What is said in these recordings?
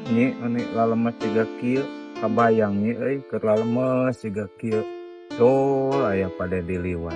Nyi, meni lalemes siga kieu, kabayang nyi euy keur lalemes siga kieu. Dol aya Pak Dedi liwat.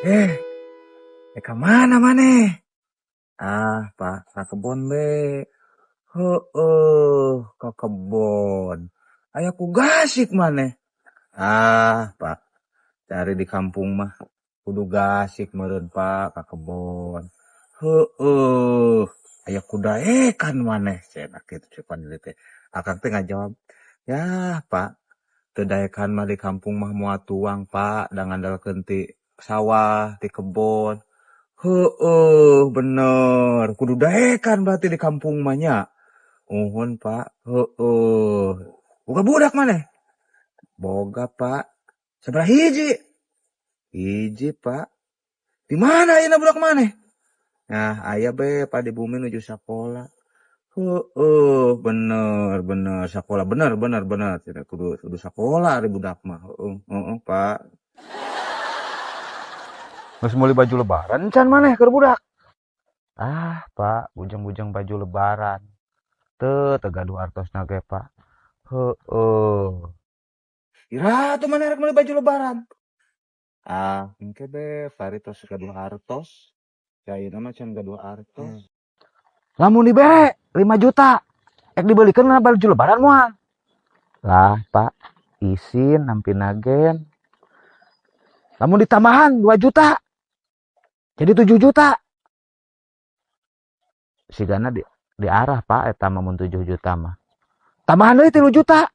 Eh, ka mana maneh? Ah, Pak, ka kebon be. Heueuh, ka kebon. Aya ku gasik maneh. Ah, Pak, cari di kampung mah kudu gasik meureun Pak ka kebon. Heueuh, aya ku daekan maneh cenah kitu cek Pak Dedi teh. Akang teh ngajawab, "Yah, Pak, teu daekan mah di kampung mah moal tuang, Pak, da ngandalkeun ti sawah, ti kebon." Heueuh, bener. Kudu daekan berarti di kampung mah nya. Uhun, Pak. Heueuh. Boga budak maneh? Boga, Pak. Sabaraha hiji? Hiji, Pak. Di mana ayeuna budak maneh? Nah, aya be Pak di bumi nuju sakola. Heueuh, bener bener sakola, bener bener bener. Cenah kudu kudu sakola ari budak mah. Heueuh, heeh, Pak. Geus meuli baju lebaran can maneh keur budak? Ah, Pak, bujang-bujang baju lebaran. Teu, teu gaduh artosna ge, Pak. Heueuh. Iraha atuh maneh rek meuli baju lebaran? Ah, engke be, bari tos gaduh artos. Ya ayeuna mah can gaduh artos. Lamun dibere 5 juta, ek dibelikeun baju lebaran moal? Lah, Pak, isin nampina gen. Lamun ditambahan 2 juta, jadi 7 juta. Sigana di diarah, Pak, eta mah mun 7 juta mah. Tambahan deui 3 juta.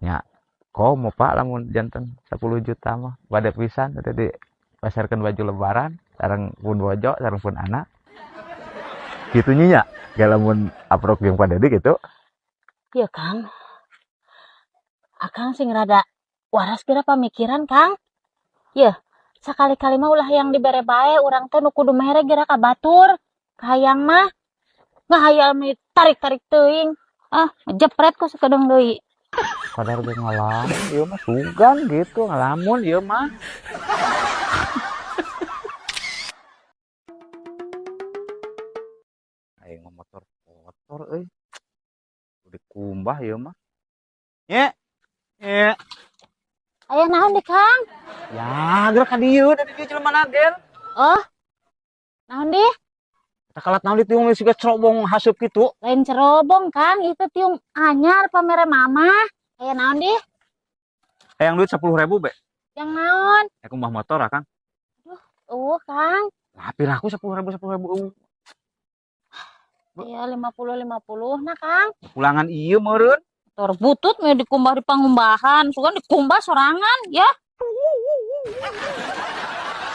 Nya, komo Pak lamun janten 10 juta mah bade pisan eta dipasarkeun baju lebaran sareng pun bojo sareng pun anak. Kitu nya, nya lamun aprok jeung Pak Dedi gitu. Iya, Kang. Akang sing rada waras kira pamikiran, Kang. Yeuh, sakali-kali mah ulah yang dibere bae, urang teh nu kudu mere geura ka batur. Kahayang mah ngahayal mah tarik-tarik teuing. Ah, ngejepret ku sakedeung deui. Kadar ge ngalamun ieu mah sugan gitu ngalamun ieu mah. Aing mah motor kotor euy. Dikumbah ieu mah. Nye. Nye. Aya naon di, Kang? Ya, geura ka dieu da di dieu jelema nagen. Oh. Naon di? Eta kalat naon ditiung siga cerobong haseup kitu. Lain cerobong, Kang, itu tiung anyar pamere mama. Aya naon di? Hayang duit 10.000 be. Yang naon? Aku kumbah motor ah, Kang. Aduh, Kang. Lah piraku 10.000 10.000. Iya, 50 50 nah, Kang. Pulangan ieu meureun. Motor butut mah dikumbah di pangumbahan, sugan dikumbah sorangan ya.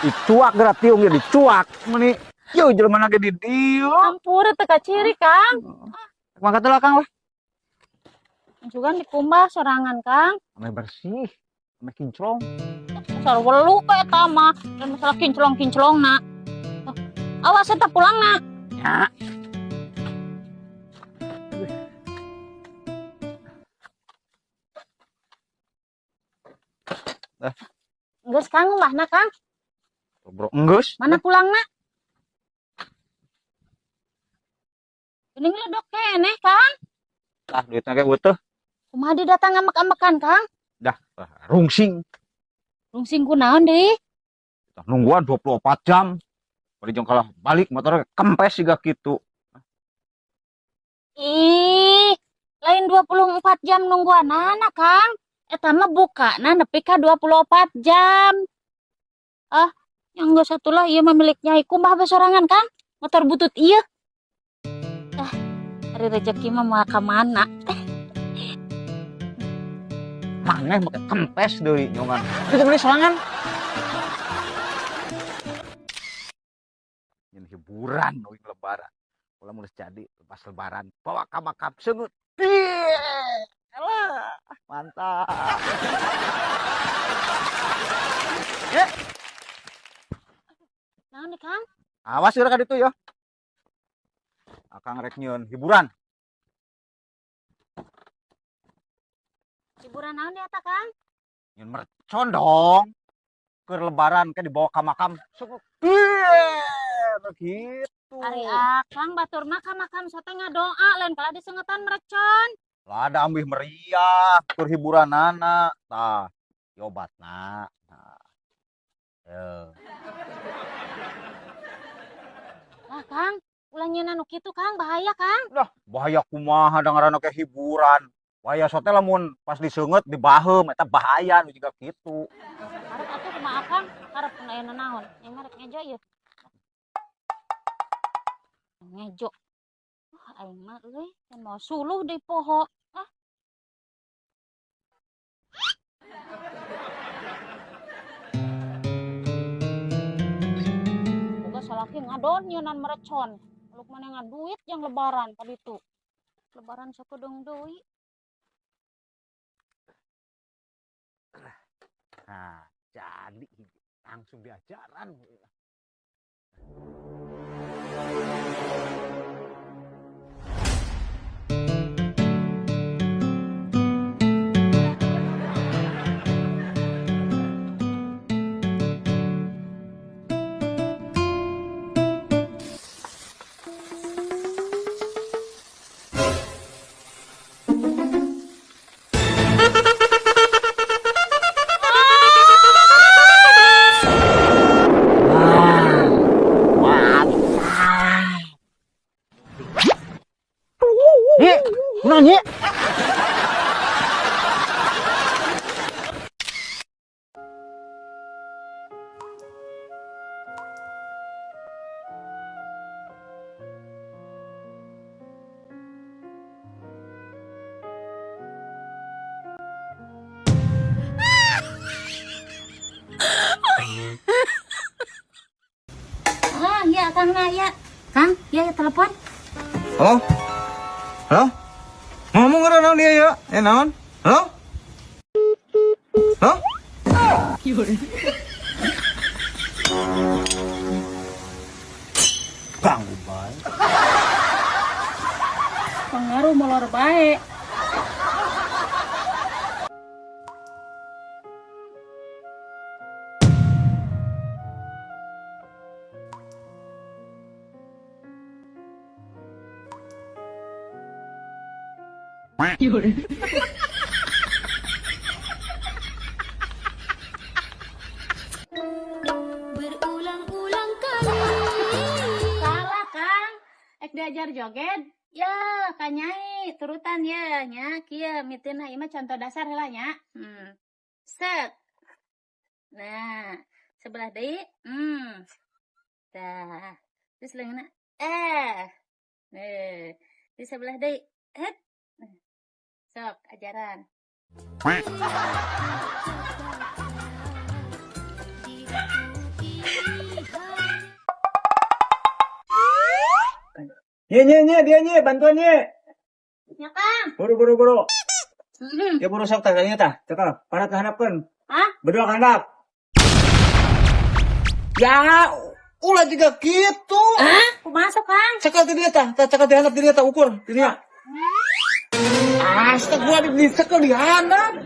Dicuak geura tiung ge dicuak meuni. Yeuh jelema ge di dieu. Ampura teu kaciri, Kang. Mangkat heula, Kang lah. Sugan dikumbah sorangan, Kang. Ame bersih, ame kinclong. Dasar welu ka eta mah, dan masalah kinclong-kinclongna. Awas eta pulangna. Ya. Dah. Geus Kang ngumbahna, Kang. Bro, enggeus. Mana pulangna? Geuning ledok keneh, Kang. Ah, duitna ge eueuh. Kumaha di datang ngambek-ambekan, Kang? Dah, rungsing. Rungsing kunaon deui? Nungguan 24 jam. Bari jeung kalah balik motor kempes siga kitu. Ih, lain 24 jam nungguanana, Kang. Eta mah bukana nepi ka 24 jam. Ah, yang geus satulah ieu mah milik Nyai kumbah bae sorangan, Kang. Motor butut ieu. Ah, ari rezeki mah moal ka mana. Maneh make kempes deui nyongan. Itu meuli sorangan. Nyen hiburan euy lebaran. Ulah mun geus jadi pas lebaran bawa ka makam seungeut. Elah, mantap. Ya. Naon nih, Kang? Awas geura ka ditu ya. Akang rek nyieun hiburan. Hiburan naon di eta, Kang? Nyieun mercon dong. Keur lebaran ke dibawa ka makam. Seungeut. Gitu. Gitu. Ari Akang, batur mah ka makam sote ngadoa, lain kalah diseungetan mercon. Lah, ada ambih meriah, tur hiburanana. Tah, ieu obatna. Nah. Ye. Lah Kang, ulah nyieun nu kitu, Kang, bahaya, Kang. Lah, bahaya kumaha, da ngaranna ke hiburan. Bahaya sote lamun pas diseungeut dibaheum, eta bahaya nu jiga kitu. Karep atuh kumaha Akang, karep aya naon? Yang merek ngejo ieu. Ngejo. Wah, aing mah euy, can mau suluh deui poho. Ah. Boga salaki ngadon nyieunnan mercon. Aluk maneh duit yang lebaran tadi tuh. Lebaran sakedeung deui. Nah, jadi langsung diajaran. Wah, Nyi, kunaon, Nyi? Ah, ya Kang, nah ya. Kang, ya, ya telepon. Halo? Halo? Ngomong nggak naon dia ya? Eh, naon? Halo? Halo? Ganggu bae. Pengaruh molor bae. Berulang-ulang kali. Salah, Kang. Ek diajar joget. Ya, ka Nyai, turutan ya, nya kieu mitina, ieu mah contoh dasar heula nya. Set. Nah, sebelah deui. Tah. Terus leungeunna eh. Nih, di sebelah deui. Het. Sok, ajaran. Nye, nye, nye, dia nye, bantuan nye. Ya, Kang. Buru, buru, buru. Hmm. Ya buru sok tah kalinya tah. Cekel, panat kahandapkeun. Hah? Berdua kahandap. Ya, ulah juga gitu. Kumaha sok, Kang? Cekel di dia tah, tah cekel di handap di dia tah, ukur di dia. Astaga, gua di cekel di handap.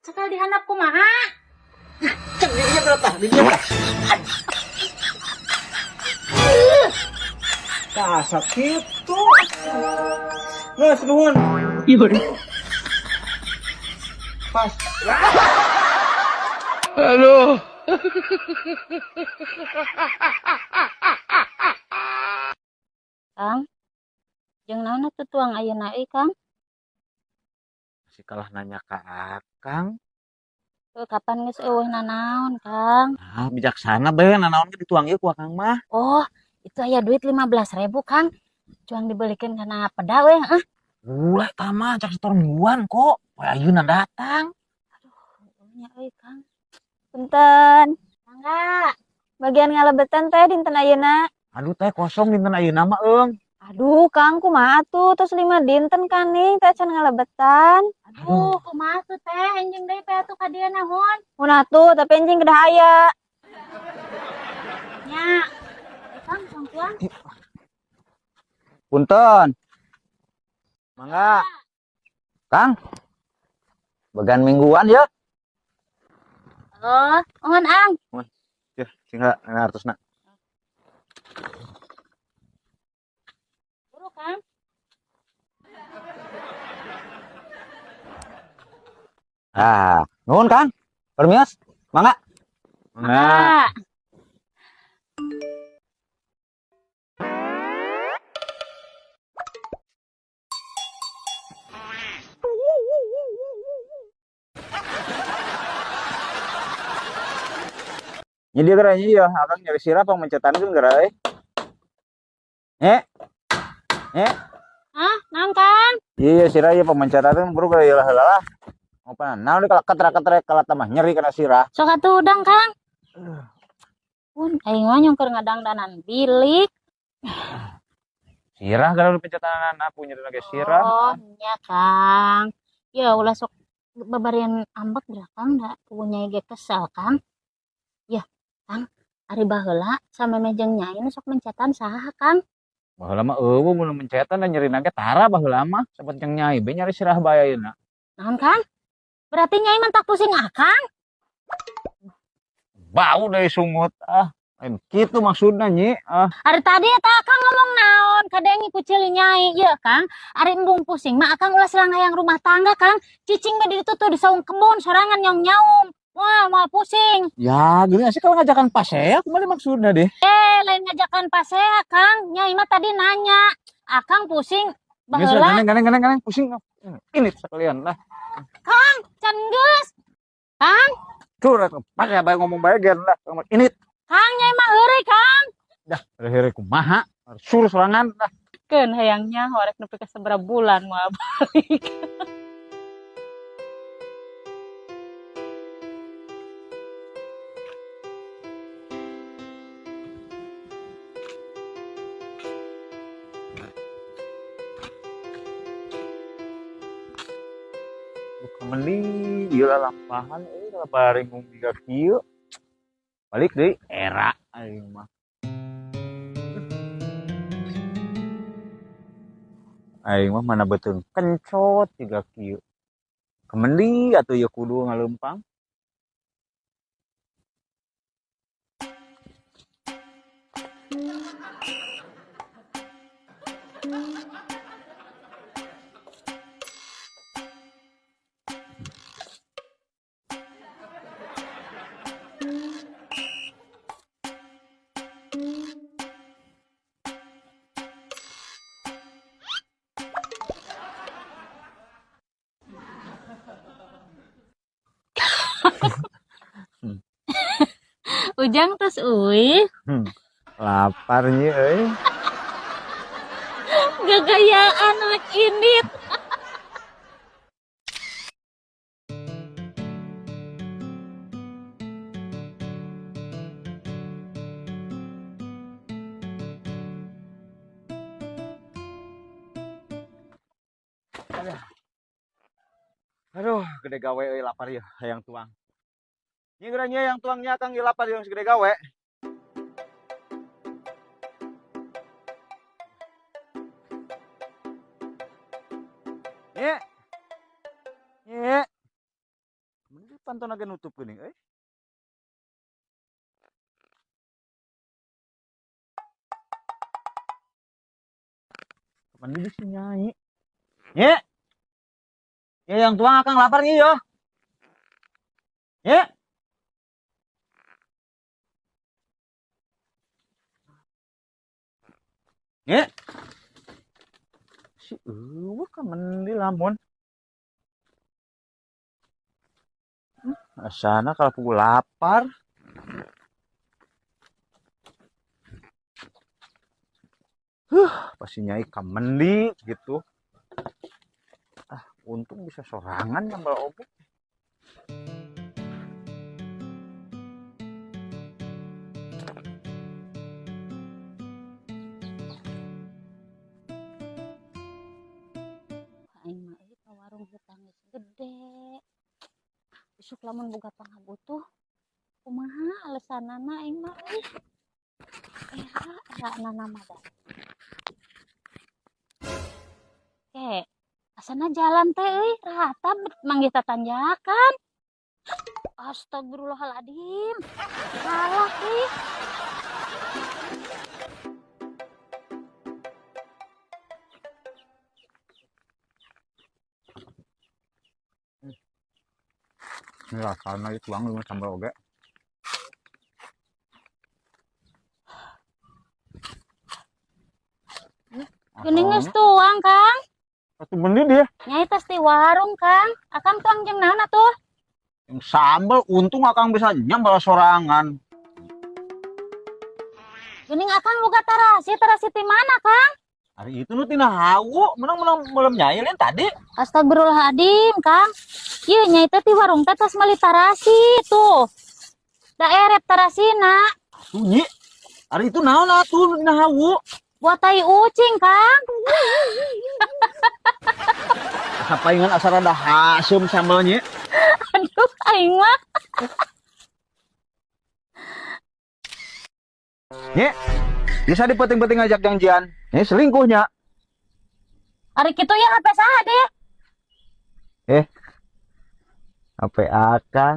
Cekel di handap kumaha? Cek di dia tah, di dia tah. Tah sakitu. Geus, nuhun. Pas. Aduh. Kang. Jeung naon atuh tuang ayeuna euy, Kang? Masih kalah nanya ka Akang. Heuh, kapan geus euweuh nanaon, Kang? Ah, bijaksana bae, nanaon ge dituang ieu ku Akang mah. Oh, itu aya duit 15.000, Kang. Cuang dibelikeun kana peda we, ah. Ulah eta mah cak setor mingguan kok. Poe ayeuna datang. Nya euy, Kang. Punten, Mangga. Bagian ngalebetan teh dinten ayeuna. Aduh teh, kosong dinten ayeuna mah eung. Aduh, Kang, kumaha tuh? Terus 5 dinten kan nih teh can ngalebetan. Aduh, kumaha tuh teh, enjing deui teh atuh ka dieu naon? Mun atuh, tapi enjing kedah aya. Nya. Eh, Kang, tong tuang. Punten. Mangga. Kang. Bagian mingguan ya. Oh, mohon Ang. Ya, sing artosna. Kang. Ah, nuhun Kang. Permios. Mangga. Nah, Ah, Nya dia geura nya ieu, akang nyari sirah pangmencetan geura euy. Eh. Eh, ah, naon Kang? Iya sirah ieu pangmencetan buru geura ieu lah heula lah. Ngopan naon deui kalau ketrek-ketrek kalau tambah nyeri kana sirah. Sok atuh udang Kang. Pun aing mah nyongker ngadangdanan bilik. Sirah gara pencetan aku nyeri lagi sirah. Oh, nya Kang. Ya ulah sok babarian ambek geura Kang da punya ge kesel Kang. Ya, Kang, ari baheula samemeh jeung nyai nu sok mencetan saha Kang? Baheula mah eueuh mun mencetan dan nyeri ge tara baheula mah sampet jeung nyai be nyari sirah bae ayeuna. Naon Kang? Berarti nyai mentak pusing akang? Bau dari sungut ah. Lain kitu maksudna nyi ah. Ari tadi eta akang ngomong naon kadenge ku ceuli nyai ieu Kang. Ari embung pusing mah akang ulah selang hayang rumah tangga Kang. Cicing mah di ditu tuh di saung kebon sorangan nyaung nyaung. Wah, moal pusing. Ya, gini sih kalau ngajakan pasea kembali maksudnya deh. Eh, lain ngajakan pasea Kang. Nyai mah tadi nanya. Akang pusing baheula Gini, gini, gini, gini, pusing. Ini sekalian lah. can geus. Kang, Curhat, pasea bae ngomong bae gen lah. Ini Kang nyai mah heureuy Kang. dah, heureuy kumaha? Suruh sorangan lah. Keun hayangnya horek nepi ka sabaraha bulan moal balik. Meli, ieu lampahan euy baring jiga kieu. Balik deui era aing mah. Aing mah mana beuteung kencot jiga kieu. Kemendi atuh ieu kudu ngaleumpang. Ujang terus uih. Lapar nyi euy. Gagayaan rek indit. Aduh, gede gawe euy lapar ieu hayang tuang. Nyi geura nya yang tuangnya Kang ieu lapar ieu segede gawe. Nyi. Nyi. Mending pantona ge nutup geuning euy. Kapan di si nyai? Nyi. Ya yang tuang akang lapar nih yo. Nyi. Nyi. Si eueuh ka mendi lamun. Asana kalau aku lapar. Pasti nyai ka mendi gitu. Ah, untung bisa sorangan nambal obat. Aing mah euy ka warung hutang geus gede. Isuk lamun boga pangabutuh kumaha alesanana aing mah euy. Era era nana mah da. Ke, asana jalan teh euy rata manggih tatanjakan. Astagfirullahaladzim. Salah euy. Ini rasana ieu tuang dengan sambal oge. Geuning geus tuang, Kang. Atuh bener dia. Nyai tas di warung, Kang. Akang tuang jeung naon atuh? Yang sambal untung akang bisa nyambal sorangan. Geuning akang boga tarasi, tarasi ti mana, Kang? Hari itu nu tina hawu, menang-menang belum nyai lain tadi. Astagfirullahaladzim, Kang. Ieu nyai teh ti warung teh tas meuli tarasi tuh. Da erep tarasina. Atuh nyi. Hari itu naon atuh nu tina hawu? Buat tai ucing, Kang. Asa palingan asa rada haseum sambelnya. Aduh, aing mah. Nyi, bisa dipeting-peting ngajak janjian. Nyi selingkuhnya. Ari kitu ya HP saha deh? HP akang.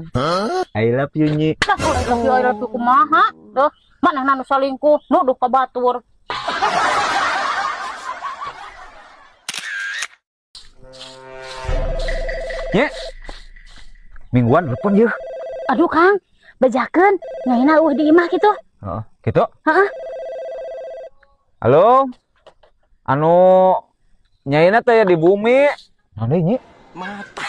I love you nyi. Lah, I love you, I love you kumaha? Duh, manehna nu salingkuh, nuduh ka batur. Nyi. Mingguan telepon yeuh. Aduh, Kang, bejakeun nyaina eueuh di imah kitu. Heeh, gitu. Heeh. Halo. Anu nyaina teh di bumi. Naon deui nyi? Mata.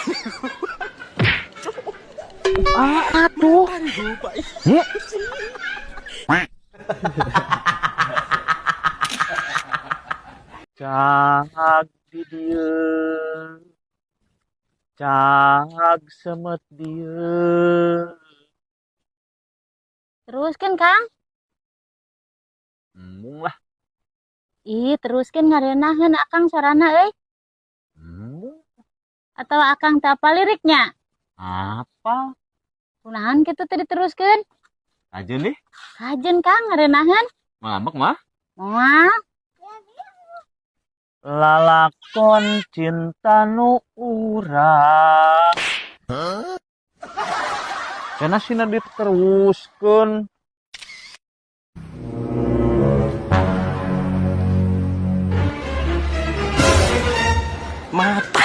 Ah, atuh. Nyi. Cag di dieu. Cag semet dieu. Teruskeun, Kang. Embung lah. Ih, teruskeun ngarenaheun akang sorana euy. Embung. Atau akang teu apal liriknya? Apa? Kunahan kitu teh diteruskeun? Aja nih. Kajeun, Kang, ngarenaheun. Ngambek mah. Moal. Lalakon cinta nu urang. Cenah sina diteruskeun. Mata.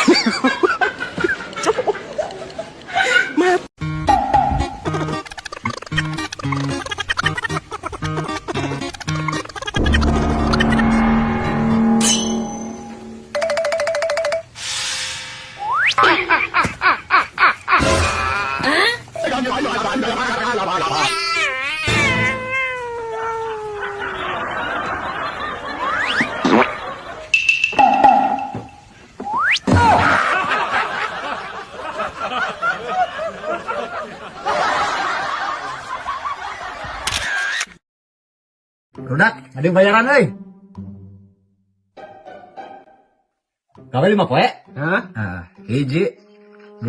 Rudak, ada bayaran euy. Gawe 5 poe? Hah? Nah, 1, 2,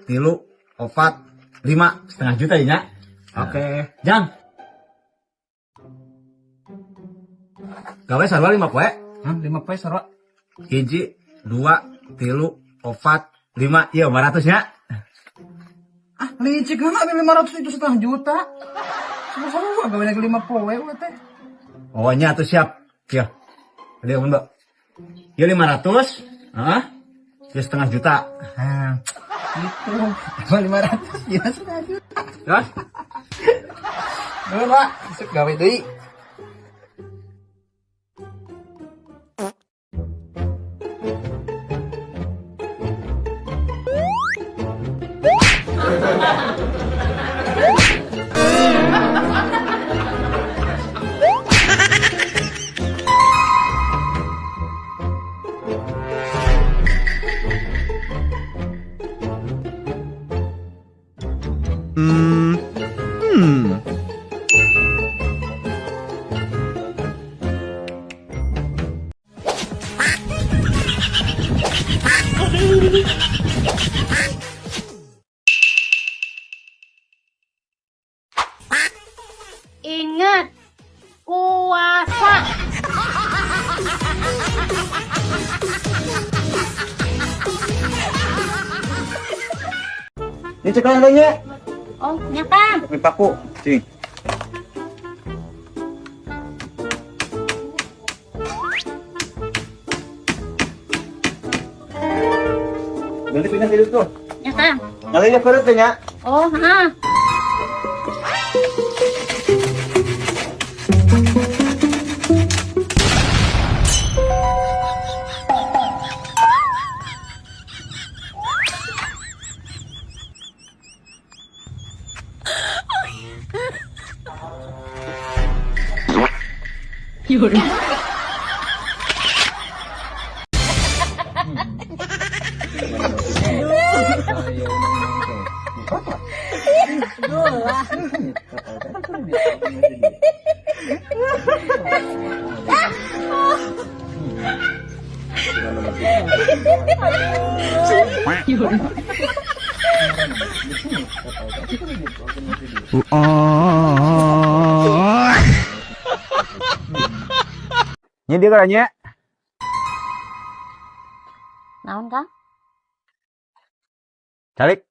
3, 4, 5, setengah juta ya, nya. Oke. Jang. Gawe sarua 5 poe? Hah, 5 poe sarua. 1, 2, 3, 4, 5, iya 500 nya. Ah, licik mah 500 itu setengah juta. Sarua gawe lagi 5 poe we teh. Oh nya tuh siap. Ya. Ada yang mbak. Ya 500, hah? Ya setengah juta. Nah, gitu. Emang 500 ya setengah juta. Terus? Nuhun, Pak. Besok gawe deui. Ingat, puasa. Ini cekelan adanya. Oh, nya Kang. Ini paku, cing. Ganti pindah tidur tuh. Nya Kang. Ngali ya perut nya. Oh, ah. Nya dia kan nya. Naon, Kang? Calik.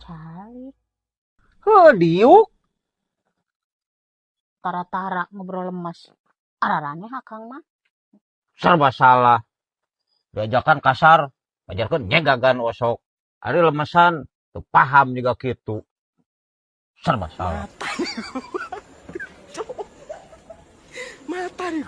Calik. Heuh, diuk. Tara-tara ngobrol lemes. Araraneh Akang mah. Serba salah. Diajakan kasar, ajarkeun nyegagan osok. Ari lemesan, teu paham juga kitu. Serba salah. Mata nih.